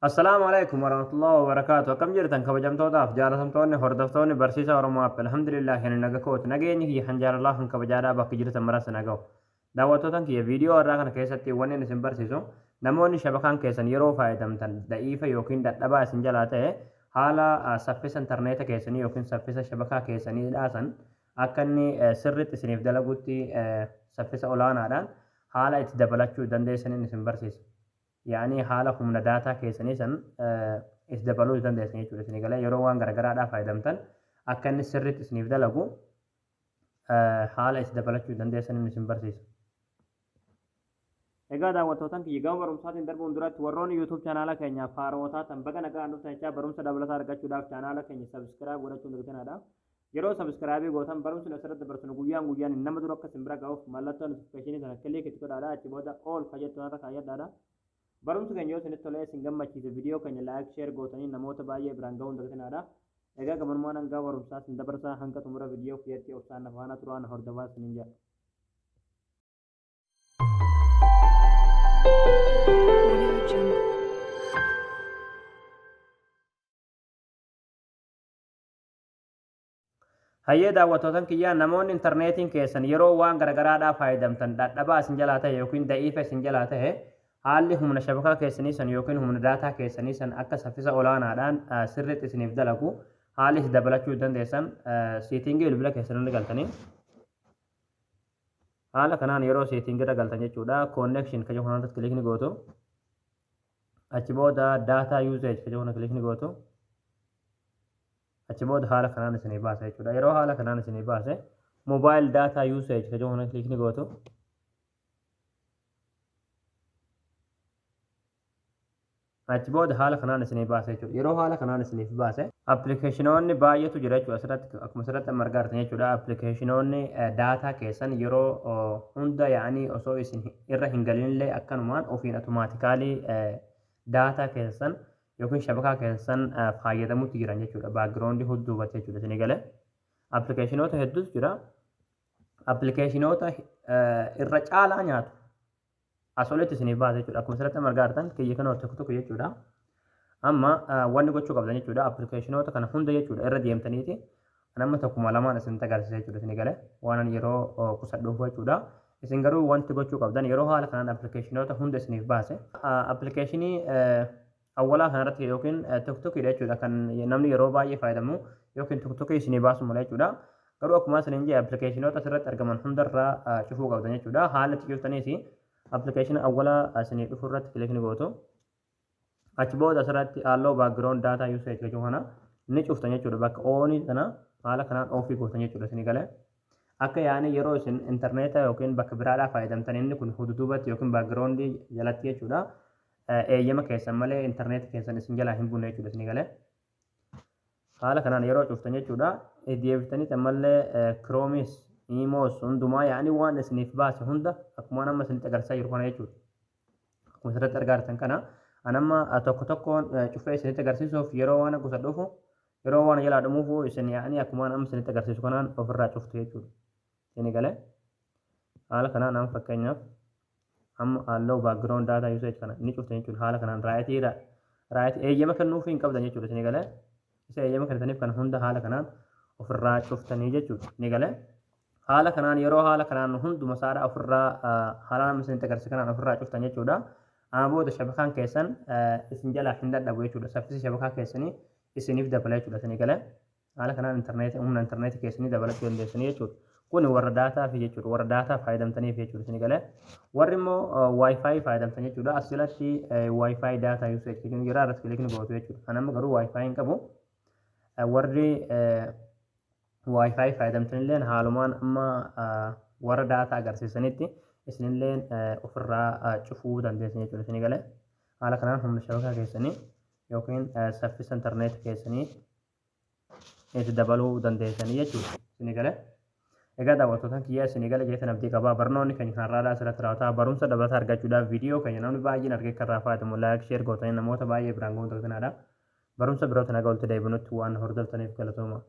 Assalaamu alaikum warahmatullahi wabarakaatu. Akkam jirtan kabajamtootaaf jaalatamtoonni hordoftoonni barsiisa Oromoo App? Alhamdulillah, ani naga kooti. Nageenyi kiyya kan jaalalaa kan kabajaadhaa bakka jirtan maras naga'u. Daawwattootan kiyya, viidiyoo har'aa kana keessatti wanni inni isin barsiisu, namoonni shabakaan keessan yeroo fayyadamtan da'iifa yookiin dadhabaa isin jalaa ta'e, haala saffisa intarneeta keessanii yookiin saffisa shabakaa keessanii dhaasan akka inni sirriitti isiniif dalagutti saffisa olaanaadhaan haala itti dabalachuu dandeessaniin isin barsiisa. Yaa'anii haala humna daataa keessanii san itti dabaluu dandeessan jechuudha. Isinii galee, yeroo waan garagaraadhaa fayyadamtan akka inni sirriitti isiniif dalagu haala itti dabalachuu dandeessaniin isin barsiisa. Egaa daawwattootan kiyya, gama barumsaatiin darbuun duratti warroonni YouTube chaanaala keenyaaf haarawaa taatan baga nagaan dhuftan jechaa, barumsa dabalataa argachuudhaaf chaanaala keenya subscribe godhachuun dirqinaadha. Yeroo subscribe gootan barumsi asirratti dabarsinu guyyaan guyyaan nama dura akka isin bira ga'uuf mallattoo notification sana click itti godhaadha. Achi booda all ka jettu irra kaayyadhaadha. Barumsi keenya yoo isinitti tolee isin gammachiise, viidiyoo keenya like, share gootanii namoota baay'ee biraan ga'uun dirqinaadha. Egaa gabanumaan hanga barumsaa isin dabarsaa, hanga xumura viidiyoo kiyyatti obsaan na faana turaan hordofaa isiniin jedha. Audio Jungle. Hayyee daawwattootan kiyyaa, namoonni intarneetiin keessan yeroo waan garagaraadhaa fayyadamtan dhadhabaa isin jalaa ta'e yookiin da'iifa isin jalaa ta'e, haalli humna shabakaa keessanii san yookiin humna daataa keessanii san akka saffisa olaanaadhaan sirriitti isiniif dalagu haalli itti dabalachuu dandeessan, setting bilbila keessan irra galtanii, haala kanaan yeroo setting irra galtan jechuudha, connection kan jedhu kanarratti click ni gootu. Achi booda data usage kan jedhu kana click ni gootu. Achi booda haala kanaan isinii baasa jechuudha. Yeroo haala kanaan isinii baase, mobile data usage kan jedhu kana click ni gootu. Achi booda haala kanaan isinii baasa jechuudha. Yeroo haala kanaan isiniif baase, appilikeeshinoonni baay'eetu jira jechuudha. Asirratti akkuma asirratti amma argaa jirtan jechuudha. Appilikeeshinoonni daataa keessan yeroo hunda yaa'anii osoo isin irra hin galinillee akkanumaan ofiin automatically daataa keessan yookiin shabakaa keessan fayyadamutti jiran jechuudha. Background hudduubatti jechuudha, isinii galee. Appilikeeshinoota hedduutu jira. Appilikeeshinoota irra caalaa nyaatu as olitti isiniif baasa jechuudha. Akkuma asirratti amma argaa jirtan kiyya kana tokko tokko jechuudha. Amma wanni gochuu qabdan jechuudha, appilikeeshinoota kana hunda jechuudha irra deemtaniiti. An amma tokkuma lamaan isinitti agarsiisa jechuudha, isinii galee, waan ani yeroo qusadhuuf jechuudha. Isin garuu wanti gochuu qabdan, yeroo haala kanaan appilikeeshinoota hunda isiniif baase, appilikeeshinii awwalaa kanarratti yookiin TikTokiidha jechuudha, kan namni yeroo baay'ee fayyadamu yookiin TikTokii isinii baasu mala jechuudha. Garuu akkuma isiniin jedhe, appilikeeshinoota asirratti argaman hundarraa cufuu qabdan jechuudha. Haala itti cuftaniis appilikeeshina awwalaa isinii dhufu irratti click ni gootu. Achi booda asirratti allow background data usage jechuu kana ni cuftan jechuudha. Bakka on sana haala kanaan off gootan jechuudha, isinii galee. Akka yaani yeroo isin intarneeta yookiin bakka biraadhaa fayyadamtan inni kun hududuubatti yookiin background jalatti jechuudha, eeyyama keessan malee intarneeta keessan isin jalaa hin bunne jechuudha, isinii galee. Haala kanaan yeroo cuftan jechuudha, deebiftanii ammallee Chromeis, Imoos hundumaa yaani waan isiniif baase hunda akkuma amma isinitti agarsiisaa jiru kana jechuudha. Akkuma asirratti argaa jirtan kana, an amma tokko tokkoon cufee isinitti agarsiisuuf yeroo waan gosa dhufu, yeroo waan jalaa dhumuufu, isin yaa'anii akkuma amma isinitti agarsiisu kanaan ofirraa cuftu jechuudha. Isin galee, haala kanaan amma fakkeenyaaf amma allow background data usage kana ni cuftan jechuudha. Haala kanaan right eeyyama kennuufii hin qabdan jechuudha, isin galee. Isa eeyyama kennitaniif kana hunda haala kanaan ofirraa cuftanii jechuudha. Ni galee. Haala kanaan yeroo haala kanaan hunduma isaadha ofirraa haala nama isinitti agarsiisu kanaan ofirraa cuftan jechuudha. Amma booda shabakaan keessan isin jalaa hin dadhabu jechuudha. Saffisi shabakaa keessanii isiniif dabala jechuudha, isinii galee. Haala kanaan intarneetii, humna intarneetii keessanii dabalachuu dandeessanii jechuudha. Kuni warra daataa fi jechuudha. Warra daataa fayyadamtaniif jechuudha, isinii galee. Warri immoo WiFi fayyadamtan jechuudha. As jalatti WiFi data usage jechuun jira, irratti click ni gootu jechuudha. Kan amma garuu WiFi hin qabu. Warri WiFi fayyadamtanilleen haalumaan amma warra daataa agarsiisanitti isinilleen ofirraa cufuu dandeessan jechuudha, isinii galee. Haala kanaan humna shabakaa keessanii yookiin saffisa intarneetii keessanii itti dabaluu dandeessanii jechuudha, isinii galee. Egaa daawwattoota kiyyaa, isinii gala jeetan abdii qabaa. Barnoonni keenya kanarraadhaa asirratti raawwataa. Barumsa dabalataa argachuudhaaf viidiyoo keenya namni baay'een argee kan irraa fayyadamu like, share gootanii namoota baay'ee biraan ga'uun dagatinaa. Barumsa birootiin haga walitti deebinutti waan hordoftaniif galatooma.